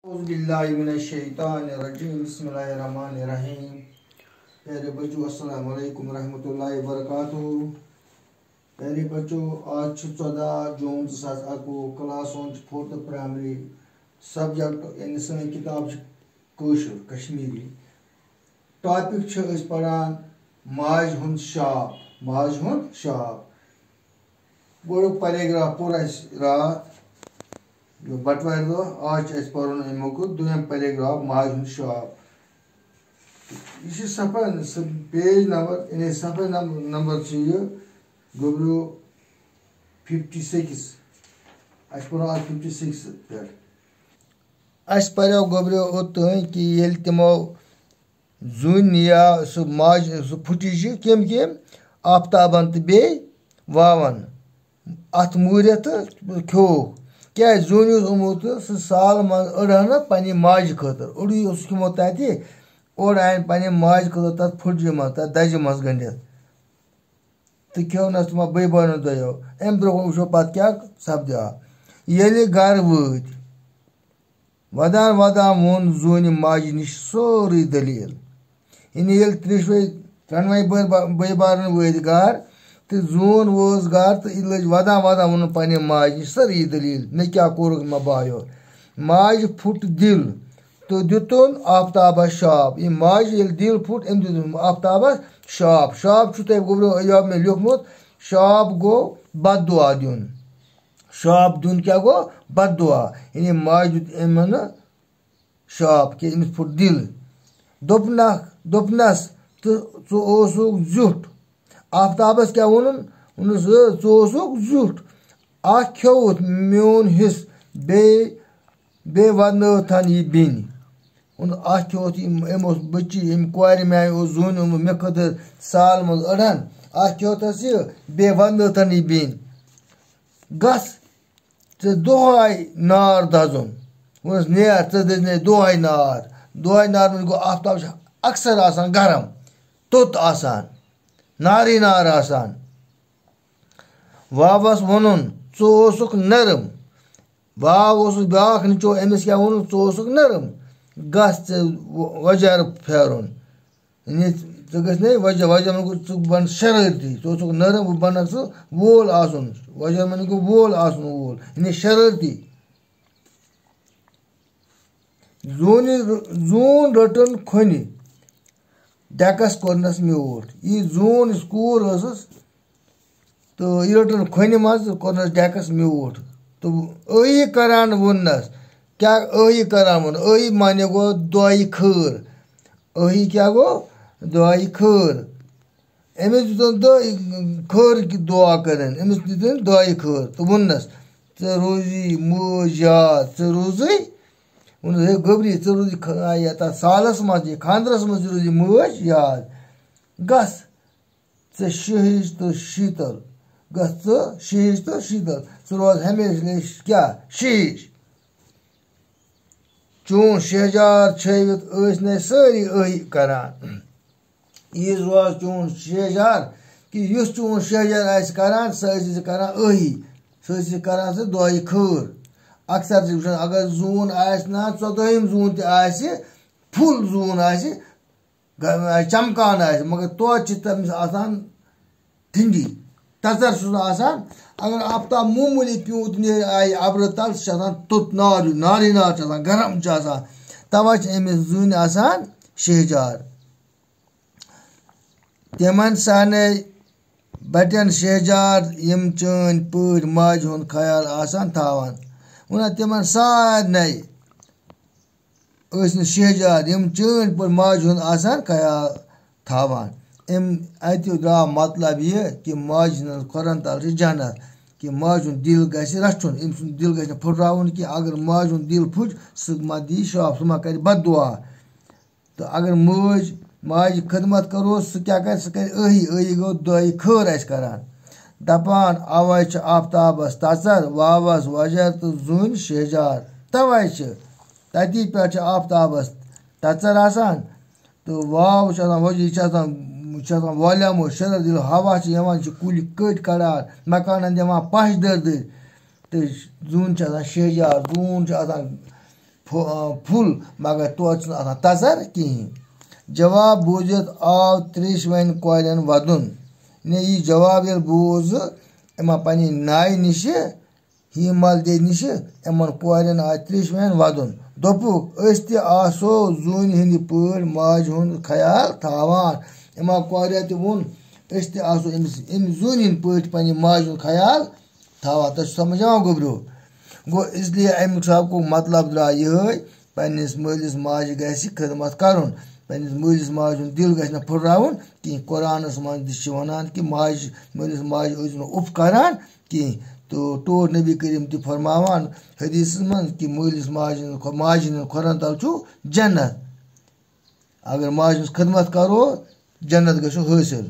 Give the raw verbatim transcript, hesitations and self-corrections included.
اعوذ باللہ من الشیطان الرجیم، بسم اللہ الرحمن الرحیم۔ پیارے بچو، السلام علیکم ورحمۃ اللہ وبرکاتہ۔ پیارے بچو، آج چھُ ژۄداہ جوٗن زٕ ساس اَکوُہ، class one چھُ fourth primary، subject یعنی سٲنۍ کِتاب چھِ کٲشُر، کشمیٖری۔ Topic چھِ أسۍ پران ماجہِ ہُنٛد شاپ، ماجہِ ہُنٛد شاپ۔ گۄڈٕنیُک paragraph پوٚر اَسہِ راتھ، یہِ بَٹوارِ دۄہ۔ آز چھُ اَسہِ پَرُن اَمیُک دوٚیُم paragraph، ماجہِ ہُنٛد شاپ۔ یہِ چھِ صفحہ، سُہ page number، یعنی صفحہ نم-، number چھُ یہِ گوٚبریو fifty six۔ اَسہِ پَرو آز fifty six پٮ۪ٹھ۔ اَسہِ پَریو گوٚبریو اوٚتام کہِ ییٚلہِ تِمو زوٗنہِ یا سُہ ماجہِ، سُہ پھُٹِج چھِ کیٚمۍ کیٚمۍ آفتابَن تہٕ بیٚیہِ واوَن اَتھ موٗرِتھ تہٕ کھیوٚوُکھ۔ کیٛازِ زوٗنہِ اوس آمُت تہٕ سُہ سال منٛز أڑہَن نہ پنٛنہِ ماجہِ خٲطرٕ۔ أڑٕے اوس کھیوٚمُت تَتہِ، اورٕ آیَن پنٛنہِ ماجہِ خٲطرٕ تَتھ پھُٹجہِ منٛز، تَتھ دَجہِ منٛز گٔنٛڈِتھ۔ تہٕ کھیوٚونَس تِمو بیٚیہِ بٲنو دۄیو۔ اَمہِ برٛونٛہہ وٕچھو پَتہٕ کیٛاہ سَپدیو۔ ییٚلہِ گَرٕ وٲتۍ، وَدان وَدان ووٚن زوٗنہِ ماجہِ نِش سورُے دٔلیٖل۔ یعنی ییٚلہِ ترٛیشوَے، ترٛٮ۪نوَے بٲے با-، بٲے بارٕنۍ وٲتۍ گَرٕ تہٕ زوٗن وٲژ گَرٕ تہٕ یہِ لٔج وَدان وَدان ووٚنُن پنٛنہِ ماجہِ نِش سٲرٕے یہِ دٔلیٖل، مےٚ کیٛاہ کوٚرُکھ، مےٚ بایو۔ ماجہِ پھُٹ دِل تہٕ دیُتُن آفتابَس شاپ۔ یہِ ماجہِ ییٚلہِ دِل پھُٹ، أمۍ دیُت آفتابَس شاپ۔ شاپ چھُ تۄہہِ گوٚبریو یہِ مےٚ لیوٚکھمُت، شاپ گوٚو بد دُعا دیُن۔ شاپ دیُن کیٛاہ گوٚو؟ بد دُعا۔ یعنی ماجہِ دیُت أمۍ نہٕ شاپ کینٛہہ، أمِس پھُٹ دِل۔ دوٚپنکھ، دوٚپنَس، "تہٕ ژٕ اوسُکھ زیُٹھ۔" آفتابَس کیٛاہ ووٚنُن؟ ووٚنُس، "ہے، ژٕ اوسُکھ زیُٹھ۔ اَکھ کھیوٚوُتھ میون حِصہٕ، بیٚیہِ، بیٚیہِ وَدنٲوتھَن یہِ بیٚنہِ۔" ووٚنُن، "اَکھ کھیوٚوُتھ یہِ، أمۍ اوس بٔچی، أمۍ کورِ میٛانہِ اوس زوٗنہِ اوٚنمُت مےٚ خٲطرٕ سال منٛز أڑہَن۔ اَکھ کھیوٚوتھَس یہِ، بیٚیہِ وَدنٲوتھَن یہِ بیٚنہِ۔" گژھ ژٕ دۄہَے نار دَزُن۔ ووٚنُس، "نیر، ژٕ دٔزنَے دۄہَے نار۔" دۄہَے نار منٛز گوٚو، آفتاب چھُ اَکثر آسان گرم، توٚت آسان، نارٕے نار آسان۔ واوَس ووٚنُن، "ژٕ اوسُکھ نرم۔" واو اوسُس بیٛاکھ نیٚچو، أمِس کیٛاہ ووٚنُن؟ "ژٕ اوسُکھ نرم، گژھ ژٕ و-، وۄجر پھیرُن۔" یعنی ژٕ گژھ نے وۄجہ، وۄجہ منٛز گوٚو ژٕ بَن شرٲرتی، ژٕ اوسُکھ نرم، وۄنۍ بَنَکھ ژٕ وول آسُن۔ وۄجہ منٛز گوٚو وول آسُن، وول، یعنی شرٲرتی۔ زوٗنہِ، زوٗن رٔٹٕن کھۄنہِ، ڈٮ۪کَس کوٚرنَس میوٗٹھ۔ یہِ زوٗن یُس کوٗر ٲسٕس، تہٕ یہِ رٔٹٕن کھۄنہِ منٛز تہٕ کوٚرنَس ڈٮ۪کَس میوٗٹھ۔ تہٕ ٲہی کران ووٚننَس، کیٛاہ ٲہی کران ووٚن؟ ٲہی معنی گوٚو دۄیہِ خٲر۔ ٲہی کیٛاہ گوٚو؟ دۄیہِ خٲر۔ أمِس دِتُن دۄیہِ خٲر کہِ دُعا کٔرٕن، أمِس دِتُن دۄیہِ خٲر تہٕ ووٚننَس، "ژٕ روٗزی مٲج یاد، ژٕ روٗزٕے۔" ووٚنُس، "ہے گوٚبری، ژٕ روٗزی خ-، یَتھ سالَس منٛز، یہِ خانٛدرَس منٛز تہِ روٗزی مٲج یاد۔" گژھ۔ ژٕ شیٖش تہٕ شیٖتل، گژھ ژٕ شیٖش تہٕ شیٖتل، ژٕ روز ہمیشہِ لے کیٛاہ؟ شیٖش۔ چون شہجار چھٲوِتھ ٲسۍ نے سٲری ٲہی کران۔ ییٖژ روز چون شہجار، کہِ یُس چون شہجار آسہِ کران، سُہ ٲسۍ ژٕ کران ٲہی، سُہ ٲسۍ ژٕ کران سُہ دۄیہِ خٲر۔ اکثر چھِ وٕچھان، اگر زوٗن آسہِ نہ، ژۄدٲہِم زوٗن تہِ آسہِ، full زوٗن آسہِ، گ-، چمکان آسہِ، مگر توتہِ چھِ تٔمِس آسان ٹھنڈی، تژر چھُس نہٕ آسان۔ اگر آفتاب معموٗلی پیوٗنت نیرِ آیہِ اَبرٕ تل، سُہ چھُ آسان توٚت نار ہیوٗ، نارٕے نار چھُ آسان، گرم چھُ آسان۔ تَوَے چھِ أمِس زوٗنہِ آسان شہجار۔ تِمن سانَے بَٹٮ۪ن شہجار، یِم چٲنۍ پٲٹھۍ ماجہِ ہُنٛد خیال آسان تھاوان۔ وَنان تِمن سارنَے ٲسۍ نہٕ شہجار، یِم چٲنۍ پٲٹھۍ ماجہِ ہُنٛد آسان خیال تھاوان۔ اَمہِ اَتہِ درٛاو مطلب یہِ کہِ ماجہِ ہٕنٛدٮ۪ن کھۄرَن تَل چھِ جنت، کہِ ماجہِ ہُنٛد دِل گژھِ رَچھُن، أمۍ سُنٛد دِل گژھِ نہٕ پھٕٹراوُن کینٛہہ۔ اگر ماجہِ ہُنٛد دِل پھُٹ، سُہ ما دی شاپ، سُہ ما کَرِ بد دُعا۔ تہٕ اگر مٲج ماجہِ خدمت کَرو، سُہ کیٛاہ کَرِ؟ سُہ کَرِ ٲہی، ٲہی گوٚو دۄیہِ خٲر اَسہِ کَران۔ دَپان، اَوَے چھِ آفتابَس تَژَر، واوَس وۄجَر تہٕ زوٗنہِ شہجار۔ تَوَے چھِ تَتی پٮ۪ٹھ چھِ آفتابَس تَژَر آسان تہٕ واو چھِ آسان وۄجہِ، یہِ چھِ آسان، یہِ چھِ آسان والیٛامُت شرر، ییٚلہِ ہوا چھِ یِوان، چھِ کُلۍ کٔٹۍ کَڑان، مکانَن دِوان پَش دٔرۍ دٔرۍ۔ تہٕ زوٗن چھِ آسان شہجار، زوٗن چھِ آسان پھُ- پھُل، مگر توتہِ چھُنہٕ آسان تَژَر کِہیٖنۍ۔ جواب بوٗزِتھ آو تریشوٕنۍ کورٮ۪ن وَدُن۔ نے یہِ جواب ییٚلہِ بوٗز، یِمَن پنٛنہِ نایہِ نِشہِ، ہیٖمل دے نِشہِ، یِمَن کورٮ۪ن آے تریشوٕنۍ وَدُن۔ دوٚپُکھ، "أسۍ تہِ آسو زوٗنہِ ہِنٛدِ پٲٹھۍ ماجہِ ہُنٛد خیال تھاوان۔" یِمَن کورٮ۪و تہِ ووٚن، "أسۍ تہِ آسو أمِس، أمِس زوٗنہِ ہِنٛدِ پٲٹھۍ پنٛنہِ ماجہِ ہُنٛد خیال تھاوان۔" تۄہہِ چھُ سمجھ یِوان، گوٚبرِو؟ گوٚو، اس لیے اَمیُک سبقُک مطلب درٛاو یِہوٚے، پنٛنِس مٲلِس ماجہِ گژھِ خدمت کَرُن، پنٛنِس مٲلِس ماجہِ ہُنٛد دِل گژھِ نہٕ پھُٹراوُن کِہیٖنۍ۔ قرآنَس منٛز تہِ چھِ وَنان کہِ ماجہِ، مٲلِس ماجہِ ٲسۍزیو نہٕ اُف کَران کِہیٖنۍ۔ تہٕ ٹوٹھ نبی کریم تہِ فرماوان حدیثس منٛز کہِ مٲلِس ماجہِ ہٕنٛدِ کھۄ-، ماجہِ ہٕنٛدٮ۪ن کھۄرن تل چھُ جنت۔ اگر ماجہِ ہٕنٛز خدمت کرو، جنت گژھو حٲصِل۔